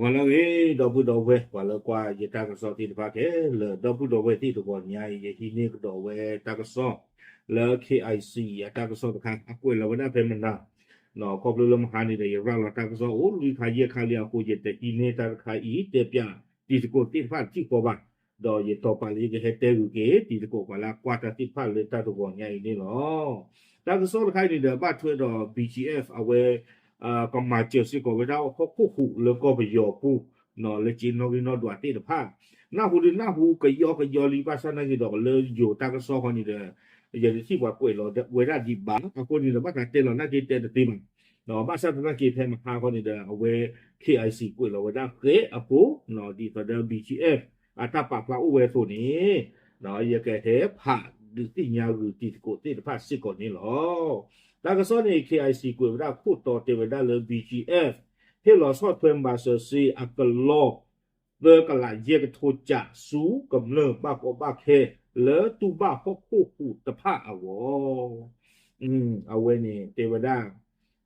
ဂီၤလၢအဂ့ၤ ဒီပုၢ်ဒီဝဲၢ် ပှၤလၢကွၢ်ယတၢ်ကစီၣ်သ့ၣ်တဖၣ်ခဲလၢာ် ဒီပုၢ်ဒီဝဲၢ်သ့ၣ်တဂီၤညါအံၤ ယဟံးန့ၢ်ကဒီးဝဲတၢ်ကစီၣ် လၢ K I C အတၢ်ကစီၣ်တခါ အကွဲးလီၤဝဲဒၣ်ဖဲမနၤ ခီဖျိလၢမဟါန့ၣ်ဒီး ယရၤလီၤတၢ်ကစီၣ်အိၣ်လွံၢ်ခါယဲၢ်ခါလံအဃိ ယတဟံးန့ၢ်တၢ်တခါအံၤ တဲပၠးတံၤသကိးသ့ၣ်တဖၣ်တထံၣ်ဃီဘၣ် ဒီးယတီၤပာ်လၢယကဟဲတဲဂုာ်က့ၤ တံၤသကိးပှၤလၢအကွၢ်တၢ်သ့ၣ်တဖၣ်လၢတၢ်တဂီၤညါအံၤန့ၣ်လီၤ. တၢ်ကစီၣ်တခါအံၤန့ၣ်ဒီး ဘၣ်ထွဲဒီး B G F အဝဲ ကမၤစၢၤစ့ၢ်ကီးဝဲဒၣ်ဟီၣ်ခိၣ်ဟူးလၢကီၢ်ပယီၤပူၤ လၢက့နီၣ်ဂံၢ်နီၣ်ဒွးသ့ၣ်တဖၣ် နၢ်ဟူဒုးနၢ်ဟူကယီကယီလံ ဘၣ်ဆၣ်နာ်က့ၤဒီးလၢယိၤတၢ်ကစီၣ်ဃီန့ၣ်ဒီး ယတထံၣ်ပှၤကွဲးလီၤဝဲဒၣ်ဒံးဘၣ် အဃိန့ၣ်ဒီး ဘၣ်သးတဲလီၤနာ်က့ၤတဲတသ့ဘၣ် ဘၣ်ဆၣ်သနာ်က့ၤဖဲမဟါဃီန့ၣ်ဒီး အဝဲ K I C ကွဲးလီၤဝဲဒၣ်ဃဲအဃိ ဒ်သိးဒီး B G F အတၢ်ပာ်ဖျါအိၣ်ဝဲအသိးန့ၣ် ယကဟဲဖးဒုးသ့ၣ်ညါဂုာ်တံၤသကိးသ့ၣ်တဖၣ်စ့ၢ်ကီးန့ၣ်လီၤ. တၢ်ကစီၣ်န့ၣ် K I C ကွဲးဝဲဒၣ်ခိၣ်တီတဲဝဲဒၣ်လၢ B G F ဟ့ၣ်လီၤဆီၣ်ထွဲမၤစၢၤစ့အကလီၢ် သၢကလးယဲၢ်ကထိကး ဆူကမျၢၢ်ဘၣ်ကီဘၣ်ခဲ လၢတူၢ်ဘၣ်ဟီၣ်ခိၣ်ဟူးတဖၣ်အဂီၢ် အဝဲန့ၣ်တဲဝဲဒၣ်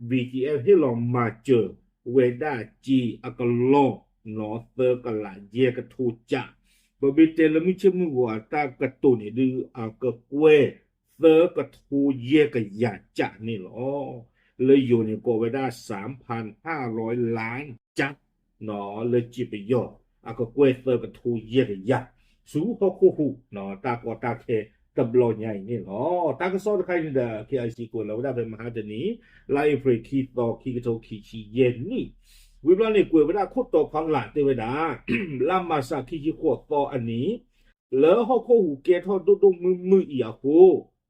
B G F ဟ့ၣ်လီၤမၤစၢၤဝဲဒၣ်စ့အကလီၢ် နီၢ်သၢကလးယဲၢ်ကထိကး ပမ့ၢ်တဲလၢမုၢ်ဆ့ၣ်မုၢ်ဂီၤအတၢ်ကတိၤန့ၣ်ဒုး အကကွဲၢ်သၢကထိယဲၢ်ကယၤကးန့ၣ်လီၤ. လၢယိၤန့ၣ်ကိးဝဲဒၣ် စၢဖၢၣ်ဟၣ်ရီလၢကး လၢစ့ပယီၤ အကကွဲၢ်သၢကထိယဲၢ်ကယၤ ဆူဟီၣ်ခိၣ်ဟူး တၢ်ကီတၢ်ခဲတဘျီညါအံၤန့ၣ်လီၤ. တၢ်ကစီၣ်တခါအံၤန့ၣ်ဒီး K I C ကွဲးလီၤဝဲဒၣ်ဖဲမဟါတနံၤ လါအ့ဖြ့ၣ်ခံသီ ခံကထိခံဆံယဲၢ်နံၣ် ဝံၤဘျီန့ၣ် ကွဲးဝဲဒၣ်ခိၣ်တီဖီလာ်တဲဝဲဒၣ် လါမၢ်ၡးခံဆံဃိးသီအနံၤ လၢဟီၣ်ခိၣ်ဟူးကဲထီၣ်ဒိၣ်ဒိၣ်မုၢ်မုၢ်အံၤအဃိ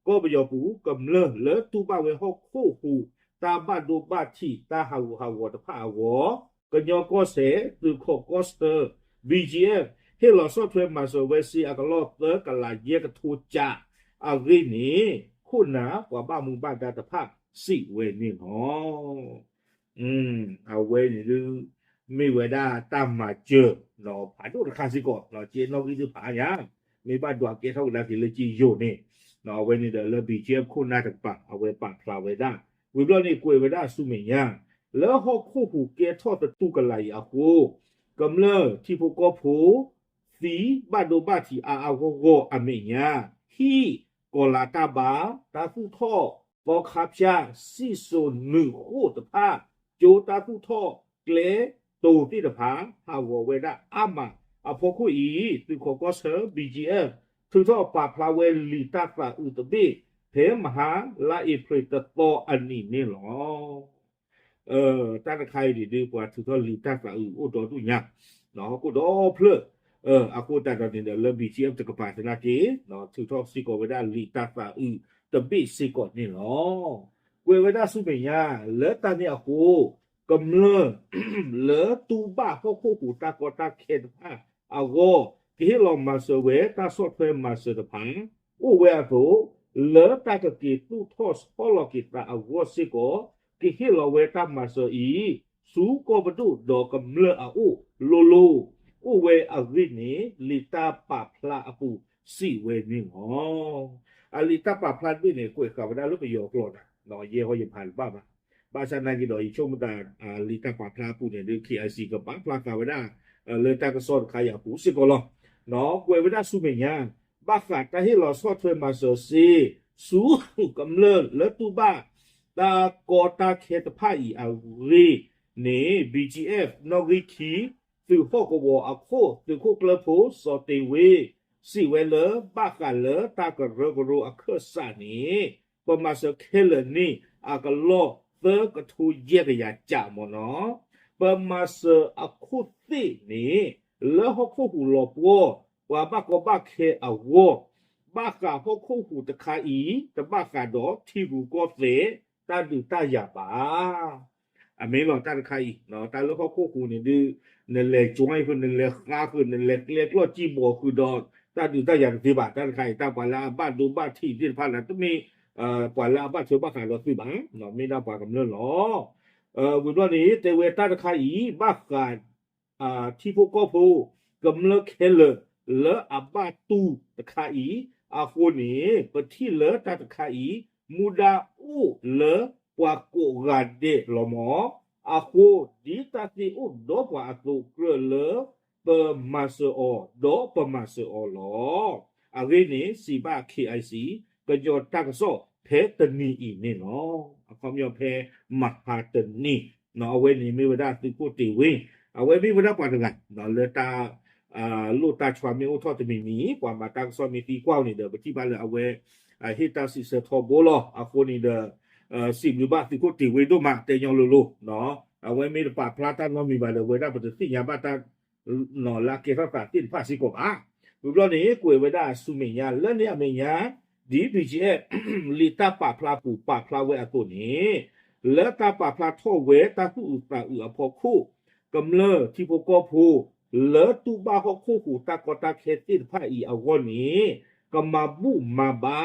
ကီၢ်ပယီၤပူၤကမျၢၢ်လၢတူၢ်ဘၣ်ဝဲဟီၣ်ခိၣ်ဟူး တၢ်ဘၣ်ဒိဘၣ်ထံးတၢ်ဟးဂူာ်ဟးဂီၤတဖၣ်အဂီၢ် ကညီကီၢ်စဲၣ် သုးခိးကီၢ်ဆၢ B G F ဟ့ၣ်လီၤဆီၣ်ထွဲမၤစၢၤဝဲစ့အကလီၢ်သၢကလးယဲၢ်ကထိကး အဂ့ၢ်န့ၣ် ခိၣ်နၢ်ပှၤဘၣ်မူဘၣ်ဒါတဖၣ်စံးဝဲန့ၣ်လီၤ. အဝဲန့ၣ်ဒုး မ့ၢ်ဝဲဒၣ်တၢ်မၤစၢၤ ဖးဒိၣ်တခါစ့ၢ်ကီး ကဲနီၣ်ဂံၢ်သ့ၣ်တဖၣ်ညါ မ့ၢ်ဘၣ်ဒွးကဲထီၣ်ကဒါက့ၤလၢက့ယိၤန့ၣ် အဝဲန့ၣ်ဒီးလၢ B G F ခိၣ်နၢ်တကပၤ အဝဲပာ်ဖျါဝဲဒၣ် ဝံၤဘျီန့ၣ်ကွဲးဝဲဒၣ်ဆူမဲာ်ညါ လၢဟီၣ်ခိၣ်ဟူးကဲထီၣ်သတူၢ်ကလာ်အံၤအဃိ ကမျၢၢ်ထံဖိကီၢ်ဖိ သံဘၣ်ဒိဘၣ်ထံးအါအါဂီၢ်ဂီၢ်အမဲာ်ညါ ဟံၣ်ကီၤလၤတၢ်ဘါ တၢ်သူၣ်ထီၣ် သီခါဖၠၣ် စံၣ်စိၤနုာ်ဃိၣ်တဖၣ် ကၠိတၢ်သူၣ်ထီၣ်ကျဲတိၤသ့ၣ်တဖၣ် ဟးဂီၤဝဲဒၣ်အါမး အဖီခိၣ်အံၤ သုးခိးကီၢ်ဆၢ B G F ထုးထီၣ်ပာ်ဖျါဝဲလံာ်တၢ်သးအုးတဘ့ၣ် ဖဲမဟါလါအ့ဖြ့ၣ်တသီအနံၤန့ၣ်လီၤ. တၢ်တခါအံၤန့ၣ်ဒုး ပှၤထုးထီၣ်လံာ်တၢ်သးအုးအိၣ်ဒီဒူၣ်ညါ ဟီၣ်ခိၣ်ဒီဖျၢၣ် အဃိသတးဒီးန့ၣ်ဒီး လၢ B G F တကပၤသနာ်က့ ထုးထီၣ်စ့ၢ်ကီးဝဲဒၣ်လံာ်တၢ်သးအုးတဘ့ၣ်စ့ၢ်ကီးန့ၣ်လီၤ. ကွဲးဝဲဒၣ်ဆူမဲာ်ညါ လၢတၢ်န့ၣ်အဃိ ကမျၢၢ် လၢတူၢ်ဘၣ်ဟီၣ်ခိၣ်ဟူးတၢ်ကီတၢ်ခဲတဖၣ်အဂီၢ် ကဟ့ၣ်လီၤမၤစၢၤဝဲတၢ်ဆီၣ်ထွဲမၤစၢၤတဖၣ် အိၣ်ဝဲအသိး လၢတၢ်ကက့ၤသူၣ်ထီၣ်ဆီလီၤက့ၤသးအဂီၢ်စ့ၢ်ကီး ကဟ့ၣ်လီၤဝဲတၢ်မၤစၢၤအံၤ ဆူကီၢ်ပဒိၣ်ဒီးကမျၢၢ်အအိၣ်လိၤလိၤ အိၣ်ဝဲအဂ့ၢ်န့ၣ် လံာ်တၢ်ပာ်ဖျါအပူၤစံးဝဲန့ၣ်လီၤ. အလံာ်တၢ်ပာ်ဖျါတဘ့ၣ်န့ၣ် ကွဲးဃာ်ဝဲဒၣ်လၢပယီၤကျိာ်န့ၣ် ယဲဟီယဖးတဘၣ်ဘၣ်. ဘၣ်ဆၣ်နာ်က့ၤဒီး ယဆိကမိၣ်သး လံာ်တၢ်ပာ်ဖျါအပူၤန့ၣ်ဒုး K I C ကပာ်ဖျါဃာ်ဝဲဒၣ် လၢတၢ်ကစီၣ်တခါအံၤအပူၤစ့ၢ်ကီးလီၤ. ကွဲးဝဲဒၣ်ဆူမဲာ်ညါ ဘၣ်ဃးတၢ်ဟ့ၣ်လီၤဆီၣ်ထွဲမၤစၢၤစ့ ဆူကမျၢၢ်လၢတူၢ်ဘၣ် တၢ်ကီတၢ်ခဲတဖၣ်အံၤအဂ့ၢ်န့ၣ် B G F နီၣ်ဂံၢ်ခံ သုးဟီၣ်ကဝီၤအခိၣ် သုးခိၣ်ကျၢၢ်ဖိ စီၤတ့ၤဝ့ စံးဝဲလၢ ဘၣ်ဃးလၢတၢ်ကရၢကရိအခၢၣ်စးန့ၣ် ပမၤစၢၤခဲလၢာ်န့ၣ် အကလီၢ်သၢကထိယဲၢ်ကယၤကးမ့ၢ်နီၤ ပမၤစၢၤအခိၣ်သ့ၣ်န့ၣ် လၢဟီၣ်ခိၣ်ဟူးလီၤပှီၢ် ပှၤဘၣ်ကီဘၣ်ခဲအဂီၢ် ဘၣ်ဃးဟီၣ်ခိၣ်ဟူးတခါအံၤ တဘၣ်ဃးဒီးထံရူၢ်ကီၢ်သဲး တၢ်ဒုးတၢ်ယၤဘၣ်. အမ့ၢ်လီၤတၢ်တခါအံၤ တၢ်လၢဟီၣ်ခိၣ်ဟူးန့ၣ်ဒုး နလဲၤကၠွဲဃုာ် နလဲၤဃါဃုာ် နလဲၤကျဲကျီၢ်စံၣ်ဘီၣ်ဃုာ်ဒီး တၢ်ဒုးတၢ်ယၤတသ့ဘၣ်. တၢ်တခါအံၤ တၢ်ပှၤလၢအဘၣ်ဒိဘၣ်ထံးသ့ၣ်တဖၣ်န့ၣ် တမ့ၢ် ပှၤလၢအဘၣ်ထွဲဘၣ်ဃးဒီးသုးဘၣ်. မ့ၢ်ဒၣ်ပှၤကမျၢၢ်လီၤ. ဝံၤဘျီန့ၣ် တဲဝဲတၢ်တခါအံၤ ဘၣ်ဃး ထံဖိကီၢ်ဖိ ကမျၢၢ်ခဲလၢာ် လၢအဘၣ်တူၢ်တခါအံၤ အဃိန့ၣ် ပထံၣ်လၢတၢ်တခါအံၤ မူဒါအိၣ်လၢပှၤကိးဂၤဒဲးလီၤမ့ၢ် အဃိ ဒ်တၢ်သ့အိၣ်ဒီးပှၤအသိး ကြၢးလၢပမၤစၢၤအီၤ ဒီးပမၤစၢၤအီၤလီၤ. အဂ့ၢ်န့ၣ် စံးဘၣ် K I C ကညီတၢ်ကစီၣ်ဖဲတနံၤအံၤန့ၣ်လီၤ. အခီပညီဖဲမဟါတနံၤ အဝဲန့ၣ်မ့ၢ်ဝဲဒၣ်သုးခိၣ်တ့ၤဝ့ အဝဲမ့ၢ်ဝဲဒၣ်ပှၤတဂၤ လၢတၢ် လိၣ်တၢ်ဆှါမ့ၢ်အိၣ်ထီၣ်တမံၤမံၤ ပှၤမၤတၢ်ကစီၣ်မ့ၢ်သံကွၢ်န့ၣ်ဒီး ပထံၣ်ဘၣ်လၢအဝဲ ဟ့ၣ်တၢ်စံးဆၢထီဘိလီၤ. အဃိန့ၣ်ဒီး စံးဘျုးဘၣ်သုးခိၣ်တ့ၤဝ့ဒိၣ်မး တဲညီလိၤလိၤ အဝဲမ့ၢ်တပာ်ဖျါတၢ်နီတမံၤဘၣ်ဒီး ဝဲဒၣ်ပတသ့ၣ်ညါဘၣ်တၢ် လၢအကဲထီၣ်သးသ့ၣ်တဖၣ်စ့ၢ်ကီးဘၣ်. ဝံၤဘျီန့ၣ် ကွဲးဝဲဒၣ်ဆူမဲာ်ညါ လၢန့ၣ်အမဲာ်ညါ ဒ် BGF လံာ်တၢ်ပာ်ဖျါပူၤပာ်ဖျါဝဲအသိးန့ၣ် လၢတၢ်ပာ်ဖျါထီၣ်ဝဲတၢ်သူၣ်အုးသးအုးအဖီခိၣ် ကမျၢၢ်ထံဖိကီၢ်ဖိ လၢတူၢ်ဘၣ်ဟီၣ်ခိၣ်ဟူးတၢ်ကီတၢ်ခဲသ့ၣ်တဖၣ်အံၤအဂီၢ်န့ၣ် ကမၤဘူၣ်မၤဘါ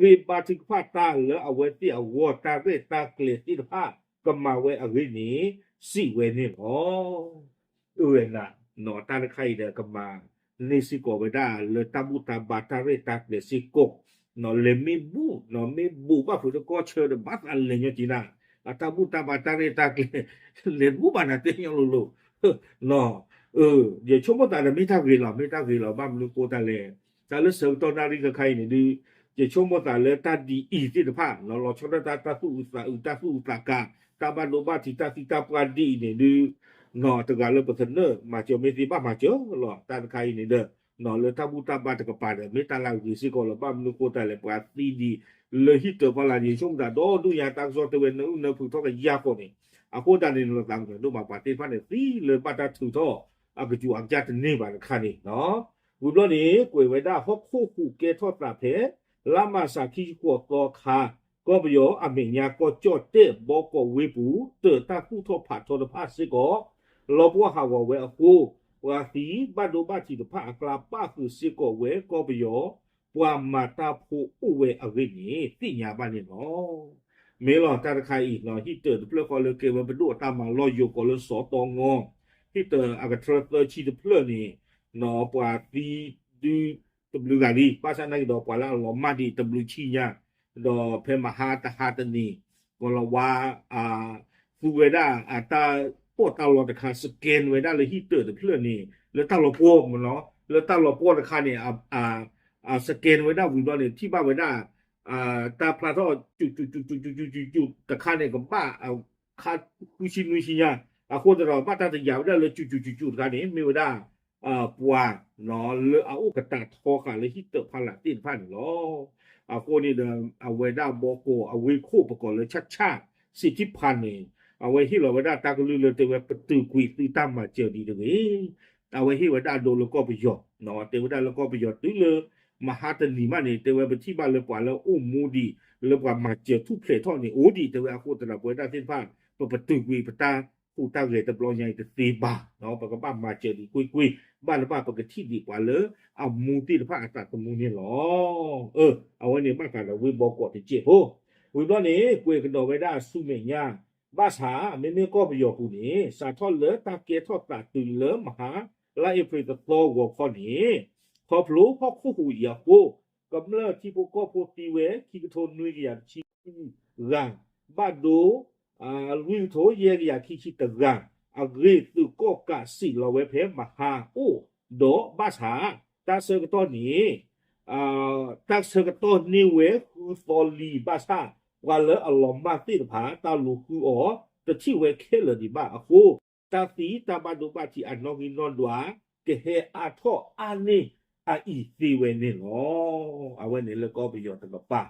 ဃ့ဘါထုကဖၣ်တၢ်လၢအဝဲသ့ၣ်အဂီၢ် တၢ်ရဲၣ်တၢ်ကျဲၤသ့ၣ်တဖၣ် ကမၤဝဲအဂ့ၢ်န့ၣ် စံးဝဲန့ၣ်လီၤ. အၢဝဲနၤ တၢ်တခါအံၤဒီးကမၤန့ၢ်စ့ၢ်ကီးဝဲဒၣ်လၢတၢ်ဘူၣ်တၢ်ဘါတၢ်ရဲၣ်တၢ်ကျဲၤစ့ၢ်ကီး လဲၤမ့ၢ်ဘူၣ် မ့ၢ်ဘူးဘၣ်ဖုးတကီၢ်ဆၢဒီး ဘၣ်သးလဲၤညီက့ၤနၤ အတၢ်ဘူၣ်တၢ်ဘါတၢ်ရဲၣ်တၢ်ကျဲၤ လဲၤဘူၣ်ဘၣ်နၤတဲညီလိၤလိၤ ယဆိကမိၣ်သးဒီးမ့ၢ်တၢ်ဂ့ၤလီၤ မ့ၢ်တၢ်ဂ့ၤလီၤ ဘၣ်မနုၤဃိသတးလဲၣ် တၢ်လၢဆၢကတီၢ်နၣ်ရံၣ်ခဲခါအံၤန့ၣ်ဒုး ယဆိကမိၣ်သးလၢတၢ်ဒ်အံၤသ့ၣ်တဖၣ် လီၤဆီဒၣ်တၢ် တၢ်သူၣ်အုးသးအုး တၢ်သူၣ်အုးသးကါ တၢ်ဘၣ်ဒိဘၣ်ထံး တၢ်သံတၢ်ပှၢ်ဒ်အံၤန့ၣ်ဒုး တဂၤလၢပသနၢၣ်မၤစၢၤမ့ၢ်သ့ဘၣ်မၤစၢၤလီၤ တၢ်တခါအံၤန့ၣ်ဒီး လၢတၢ်ဘူၣ်တၢ်ဘါတကပၤဒီး မ့ၢ်တၢ်လၢအဂ့ၤစ့ၢ်ကီးလီၤ ဘၣ်မနုၤဃိသတးလဲၣ် ပှၤသံဒံး လၢဟံၣ်တၢၤဖီလာ်န့ၣ် ယဆိကမိၣ်သးဒီဒူၣ်ညါ တၢ်ကစီၣ်တဲဝဲနၢအုၣ်နၢဖုးထီၣ်ကယၢ်ဃီန့ၣ် အဃိသတးန့ၣ် လီၤသးကညီၤဒိၣ်မး ပှၤသ့ၣ်တဖၣ်န့ၣ် သံလၢဘၣ်တၢ်ထုးထီၣ် အကစူၤအကစၢ်တန့ၢ်ဘၣ်တခါန့ၣ် ဝံၤဘျီန့ၣ် ကွဲးဝဲဒၣ်ဟီၣ်ခိၣ်ဟူးကဲထီၣ်သးဖဲ လါမၢ်ၡးခံဆံဃိးသီခါ ကီၢ်ပယီၤအမဲာ်ညါကီၢ်ကၠီၣ်တဲၣ်ဘီကီးဝ့ၢ်ပူၤ တၢးတၢ်သူၣ်ထီၣ်ဖးထီတဖၣ်စ့ၢ်ကီး လီၤပှီၢ်ဟးဂီၤဝဲအဃိ ပှၤသံဘၣ်ဒိဘၣ်ထံးတဖၣ်အကျါ ပၣ်ဃုာ်စ့ၢ်ကီးဝဲကီၢ်ပယီၤ ပှၤမၤတၢ်ဖိအိၣ်ဝဲအဂ့ၢ်န့ၣ် သ့ၣ်ညါဘၣ်န့ၣ်လီၤ. မ့ၢ်လီၤ တၢ်တခါအံၤ ဟံၣ်တၢၤတဖျၢၣ်ဃီလၢကဲဝဲပဒိၣ်အတၢ်မၤလီၢ်ယိၤကီးလၢစီၤတီငီ ဟံၣ်တၢၤအကထၢသၢဆံတဖျၢၣ်န့ၣ် ပှၤသံဒုးတဘျုးဂၤလံ ဘၣ်ဆၣ်နာ်က့ဒီး ပှၤလၢအလီၤမၢ်ဒံးတဘျုးဆံညါ ဒီးဖဲမဟါတဟါတနံၤ ကီၤလၤဝါ သူဝဲဒၣ်အတၢ်ပီးတၢ်လီတခါ scan ဝဲဒၣ်လၢဟံၣ်တၢၤတဖျၢၣ်န့ၣ် လၢတၢ်လီၤပှီၢ်မ့ၢ်နီၤ လၢတၢ်လီၤပှီၢ်တခါန့ၣ် scan ဝဲဒၣ်ဝံၤဘျီန့ၣ် ထံၣ်ဘၣ်ဝဲဒၣ် တၢ်ဖျါထီၣ် စူၤစူၤစူၤစူၤစူၤစူၤစူၤစူၤတခါန့ၣ် ကဘၣ် ခါဃုဆံနွံဆံညါ အဃိသတးဒီး ဘၣ်တၢ်တယာ်ဝဲဒၣ်လၢ စူၤစူၤစူၤစူၤတခါန့ၣ် မ့ၢ်ဝဲဒၣ် ပှၤ လၢအအိၣ်ကတၢၢ်ထီဃာ်လၢဟံၣ်တၢၤဖီလာ်သ့ၣ်တဖၣ်န့ၣ်လီၤ. အဃိန့ၣ်ဒီး အဝဲဒၣ်ဘီကီးအဝ့ၢ်ခိၣ်ပကိးလၢ ဆၣ်ဆၣ် စံးထံဖးန့ၣ် အဝဲဟ့ၣ်လီၤဝဲဒၣ်တၢ်ကလုၢ်လၢတဲဝဲ ပတုာ်ကွံာ်သုတၢ်မၤစၢၤဒံးတဂ့ၤ အဝဲဟ့ၣ်ဝဲဒၣ်ဒိလၢကီၢ်ပယီၤ တဲဝဲဒၣ်လၢကီၢ်ပယီၤတုၤလၢ မဟါတနံၤမးန့ၣ် တဲဝဲပထံၣ်ဘၣ်လၢပှၤလၢအိၣ်မူဒံး လၢပှၤမၤစၢၤထူၣ်ဖျဲးထီၣ်န့ၣ် အိၣ်ဒံး တဲဝဲအဃိသတးဒီး ပဝဲဒၣ်သ့ၣ်တဖၣ် ပပတုာ်ကွံာ်ပတၢ်ဟူးတၢ်ဂဲၤတဘျီညါအံၤတသ့ဘၣ် ပကဘၣ်မၤစၢၤဒံးကွ့ၢ်ကွ့ၢ် ဘၣ်တဘၣ်ပကထံၣ်ဒံးပှၤလၢအမူသ့ၣ်တဖၣ်အသးသမူန့ၣ်လီၤ. အဝဲန့ၣ်ဘၣ်ဃးဒီးဝ့ၢ်ဘီကီးတစဲးဖိ ဝံၤဘျီန့ၣ် ကွဲးကဒီးဝဲဒၣ်ဆူမဲာ်ညါ ဘၣ်ဆၣ် မ့မ့ၢ်ကီၢ်ပယီၤပူၤန့ၣ် စးထီၣ်လၢတၢ်ကဲထီၣ်သးတုၤလၢမဟါ လါအ့ဖြ့ၣ်တသီဂီၤခီန့ၣ် ခီဖျိဟီၣ်ခိၣ်ဟူးအံၤအဃိ ကမျၢၢ်ထံဖိကီၢ်ဖိသံဝဲ ခံကထိနွံကယၤတဆံဂၤ, ဘၣ်ဒိ လွံၢ်ကထိယဲၢ်ကယၤခံဆံတဂၤ, အဂ့ၢ်သုးကီၣ်ကးစံးလီၤဝဲဖဲမဟါအိၣ် ဒီးဘၣ်ဆၣ် တၢ်ဆၢကတီၢ်န့ၣ် တၢ်ဆၢကတီၢ်န့ၢ်ဝဲဃုသီလံ ဘၣ်ဆၣ် ပှၤလၢအလီၤမၢ်သ့ၣ်တဖၣ် တၢ်လူၤဃုအီၤ တထံၣ်ဝဲခဲလၢာ်ဒံးဘၣ်အဃိ တၢ်သံတၢ်ဘၣ်ဒိဘၣ်ထံးအနီၣ်ဂံၢ်နီၣ်ဒွး ကဟဲအါထီၣ်အါန့ၢ်အအံၤသ့ဝဲန့ၣ်လီၤ. အဝဲန့ၣ်လၢကီၢ်ပယီၤတကပၤ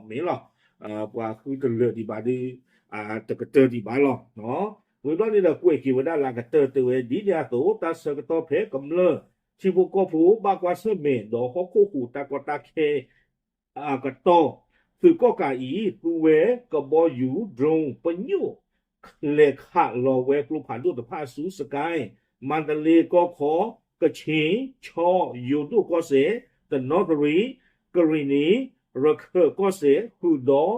မ့ၢ်လီၤ. ပှၤဃုတလၢာ်ဒံးဘၣ်ဒီး တကတၢၢ်ဒံးဘၣ်လီၤ. ဝံၤဘျီန့ၣ်ဒီးကွဲးက့ၤဝဲဒၣ်လၢအကတၢၢ်တဲဝဲ ဒ်န့ၣ်အသိး တၢ်ဆၢကတီၢ်ဖဲကမျၢၢ်ထံဖိကီၢ်ဖိဘၣ်ကွၢ်ဆၢၣ်မဲာ်ဒီးဟီၣ်ခိၣ်ဟူးတၢ်ကီတၢ်ခဲ အကတီၢ် သုးကီၣ်ကးအံၤ သူဝဲကဘီယူၤ drone ပညိၣ် လဲၤခးလီၤဝဲကျိဖးဒိၣ်တဖၣ်ဆူ စကဲၣ် မါတလ့ကီၢ်ခီ ကခ့ၣ် ခၠီ ယိၤဒိၣ်ကီၢ်စဲၣ် တနီသရံၣ် ကရ့ၣ်နံၣ် ရခၢၣ်ကီၢ်စဲၣ် ဃုာ်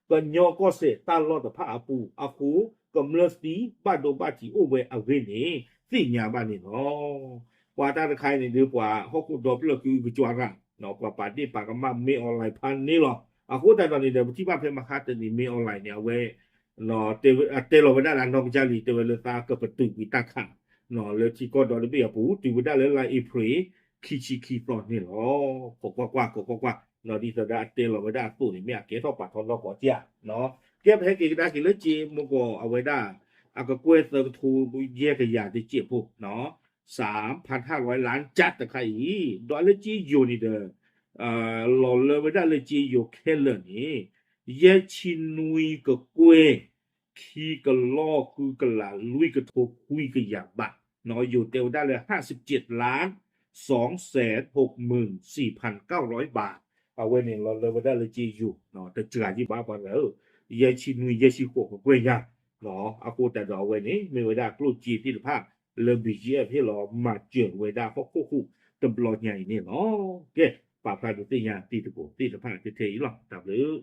ဒီး ကညီကီၢ်စဲၣ်တၢ်လီၢ်တဖၣ်အပူၤအဃိ ကမျၢၢ်သံဘၣ်ဒိဘၣ်ထံးအိၣ်ဝဲအဂ့ၢ်န့ၣ် သ့ၣ်ညါဘၣ်န့ၣ်လီၤ. ပှၤတၢ်တခါအံၤန့ၣ်ဒီး ပှၤဟီၣ်ခိၣ်ဒီဖျၢၣ်ကအုကကွၢ်ရၣ် ပှၤပာ်ဒ့ၣ်ပာ်ကမၣ် မင်းအောင်လှိုင် ဖးန့ၣ်လီၤ. အဃိသတးဒီးန့ၣ်ဒီး ပထံၣ်ဘၣ်ဖဲမဟါတနံၤ မင်းအောင်လှိုင် န့ၣ် အဝဲ တဲဝဲ အတဲလီၤဝဲဒၣ်လၢနီၢ်ကစၢ်လံ တဲဝဲလၢသးကပတုာ်ကွံာ်တၢ်ခး လၢထံကီၢ်ဒီတဘ့ၣ်အပူၤ တုၤဝဲဒၣ်လၢလါအ့ဖြ့ၣ် ခံဆံခံသီန့ၣ်လီၤ. ကိးကွၢ်ကွၢ် ကိးကွၢ်ကွၢ် ဒ်သိးဒီးအတဲလီၤဝဲဒၣ်အသိးန့ၣ် မ့ၢ်အကဲထီၣ်ပာ်ထီၣ်နီၢ်ကီၢ်ဧါ. ကဲ ပဟဲက့ၤကဒါက့ၤလၢကၠ့မုၢ်ကီၢ်အဝဲဒၣ် အကကွဲၢ်သၢကထိယဲၢ်ကယၤတကဲးဖိ စၢဖးထၣ်ဝဲလၢကၠၢ်တခါအံၤ ဒီးလၢကၠ့ယိၤန့ၣ်ဒီး လီၤလၢဝဲဒၣ်လၢကၠ့ယိၤခဲလၢာ်န့ၣ် ယဲၢ်ဆံနွံကကွဲၢ် ခံကလီၢ်ဃုကလးလွံၢ်ကထိခွံကယၤဘး ယိၤတဲဝဲဒၣ်လၢ ห้าสิบเจ็ดล้านสองแสนหกหมื่นสี่พันเก้าร้อยบาท အဝဲန့ၣ်လီၤလၢဝဲဒၣ်လၢကၠ့ယိၤ တစှၤယံၣ်ဘၣ်ပှၤတဂၤဧၢ, ယဲၢ်ဆံနွံ ယဲၢ်ဆံဃိးကကွဲၢ်ညါ အဃိသတးဒီးအဝဲန့ၣ် မ့ၢ်ဝဲဒၣ်ကျိၣ်စ့သ့ၣ်တဖၣ်လၢ ဘီၣ်ကၠံၣ်အဲၣ် ဟ့ၣ်လီၤမၤစၢၤဝဲဒၣ်ဟီၣ်ခိၣ်ဟူးတဘျီညါအံၤန့ၣ်လီၤ. ကဲ ပာ်ဖျါဒုးသ့ၣ်ညါတံၤသကိးသ့ၣ်တဖၣ်ထဲအံၤလီၤ. တၢ်ဘျုး